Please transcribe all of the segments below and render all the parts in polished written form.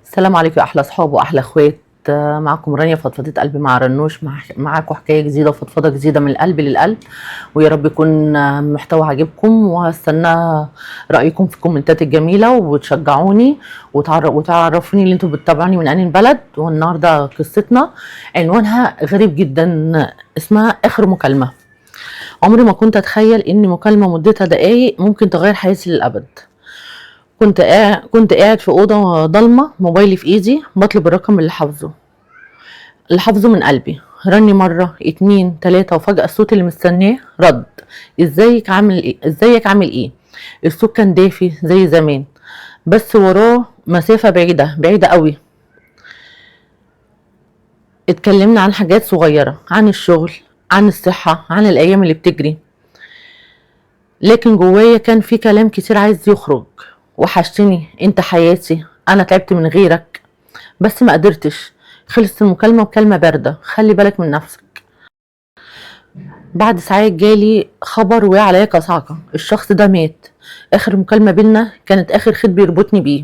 السلام عليكم يا احلى اصحاب واحلى اخوات. معكم رانيا فضفضة قلبي مع رنوش، معاكم حكاية جديدة وفضفضه جديدة من القلب للقلب، ويا رب يكون محتوى عاجبكم، وهستنى رايكم في الكومنتات الجميلة وتشجعوني وتعرفوني اللي انتوا بتتابعوني من انهي بلد. والنهارده قصتنا عنوانها غريب جدا، اسمها اخر مكالمة. عمري ما كنت اتخيل ان مكالمة مدتها دقايق ممكن تغير حياتي للابد. كنت قاعد في اوضة ضلمة، موبايلي في ايدي، بطلب الرقم اللي حافظه من قلبي. رني مرة، اتنين، تلاتة، وفجأة الصوت اللي مستناه رد: ازيك عامل ايه؟ ازيك عامل ايه؟ الصوت كان دافي زي زمان، بس وراه مسافة بعيدة، بعيدة قوي. اتكلمنا عن حاجات صغيرة، عن الشغل، عن الصحة، عن الأيام اللي بتجري، لكن جوايا كان في كلام كتير عايز يخرج. وحشتني، انت حياتي، انا تعبت من غيرك، بس ما قدرتش. خلصت المكالمة بكلمة باردة: خلي بالك من نفسك. بعد ساعات جالي خبر وقع عليا كصعقة: الشخص ده مات. اخر مكالمة بينا كانت اخر خيط بيربطني بيه.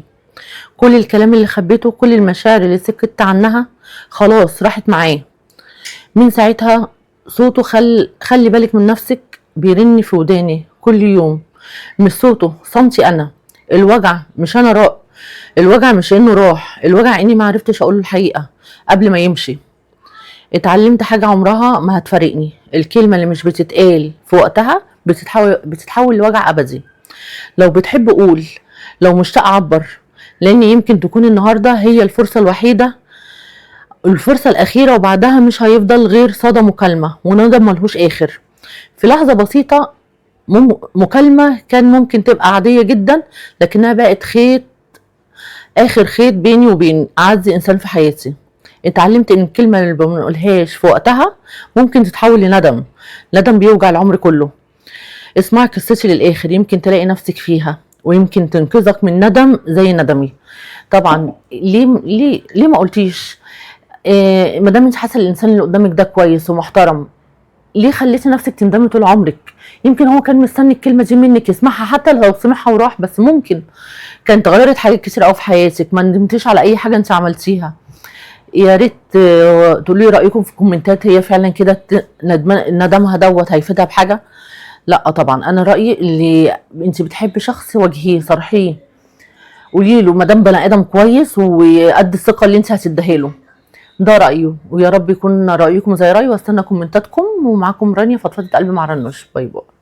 كل الكلام اللي خبيته، كل المشاعر اللي سكت عنها، خلاص راحت معاه. من ساعتها صوته خلي بالك من نفسك بيرن في وداني كل يوم. مش صوته، صمتي انا. الوجع مش انا راق الوجع مش انه راح، الوجع اني ما عرفتش اقوله الحقيقة قبل ما يمشي. اتعلمت حاجة عمرها ما هتفارقني: الكلمة اللي مش بتتقال في وقتها بتتحول لوجع أبدي. لو بتحب قول، لو مشتاق عبر، لأن يمكن تكون النهاردة هي الفرصة الوحيدة، الفرصة الأخيرة، وبعدها مش هيفضل غير صدى مكالمة وندم ملهوش آخر. في لحظة بسيطة، مكالمة كان ممكن تبقى عادية جدا، لكنها بقت خيط، آخر خيط بيني وبين أعز إنسان في حياتي. اتعلمت إن الكلمة اللي ما بنقولهاش في وقتها ممكن تتحول لندم، ندم بيوجع العمر كله. اسمعي قصتي للآخر، يمكن تلاقي نفسك فيها، ويمكن تنقذك من ندم زي ندمي. طبعا ليه ليه ليه ما قلتيش؟ ما دام انت حاسه الانسان اللي قدامك ده كويس ومحترم، ليه خليتي نفسك تندمي طول عمرك؟ يمكن هو كان مستني الكلمة دي منك يسمعها، حتى لو سمعها وراح، بس ممكن كانت غيرت حاجات كتير قوي في حياتك، ما ندمتيش على اي حاجة انت عملتيها. يا ريت تقولي رايكم في الكومنتات، هي فعلا كده ندمها دوت هيفيدها بحاجة؟ لا طبعا. انا رايي اللي انت بتحبي شخص واجهيه، صرحيه، قولي له، ما دام بني ادم كويس وقد الثقة اللي انت هتديها له. ده رايه، ويا رب يكون رايكم زي رايي، واستنى كومنتاتكم. ومعاكم رانيا فضفضة قلبي مع رنوش. bye bye.